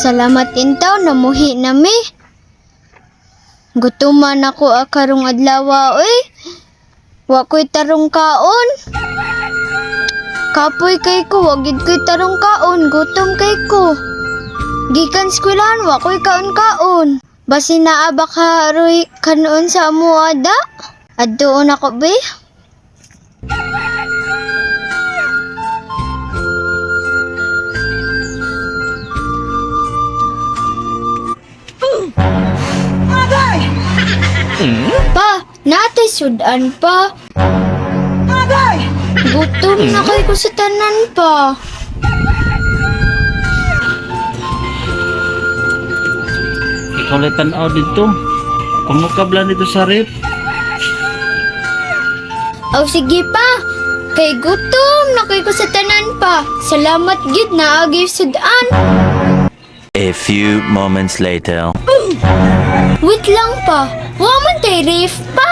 Salamat intaw, namuhi na mi. Gutuman ako karong adlaw, oy. Wa ko'y tarong kaon. Kapoy kay ko, wa gid ko'y tarong kaon, gutom kay ko. Gikan eskwelahan, wa ko'y kaon-kaon. Basin naa ba karoy kanoon sa amuada? Adtuon ako, be. Pa, natay sudan pa. Gutom na kay ko sa tanan pa. Ikaw lang tanaw dito. Pangukab lang dito sa rep. Aw sige pa. Kay gutom na kay ko sa tanan pa. Salamat gid na agi sudan. A few moments later. Wait lang pa. Wa man tay ref pa.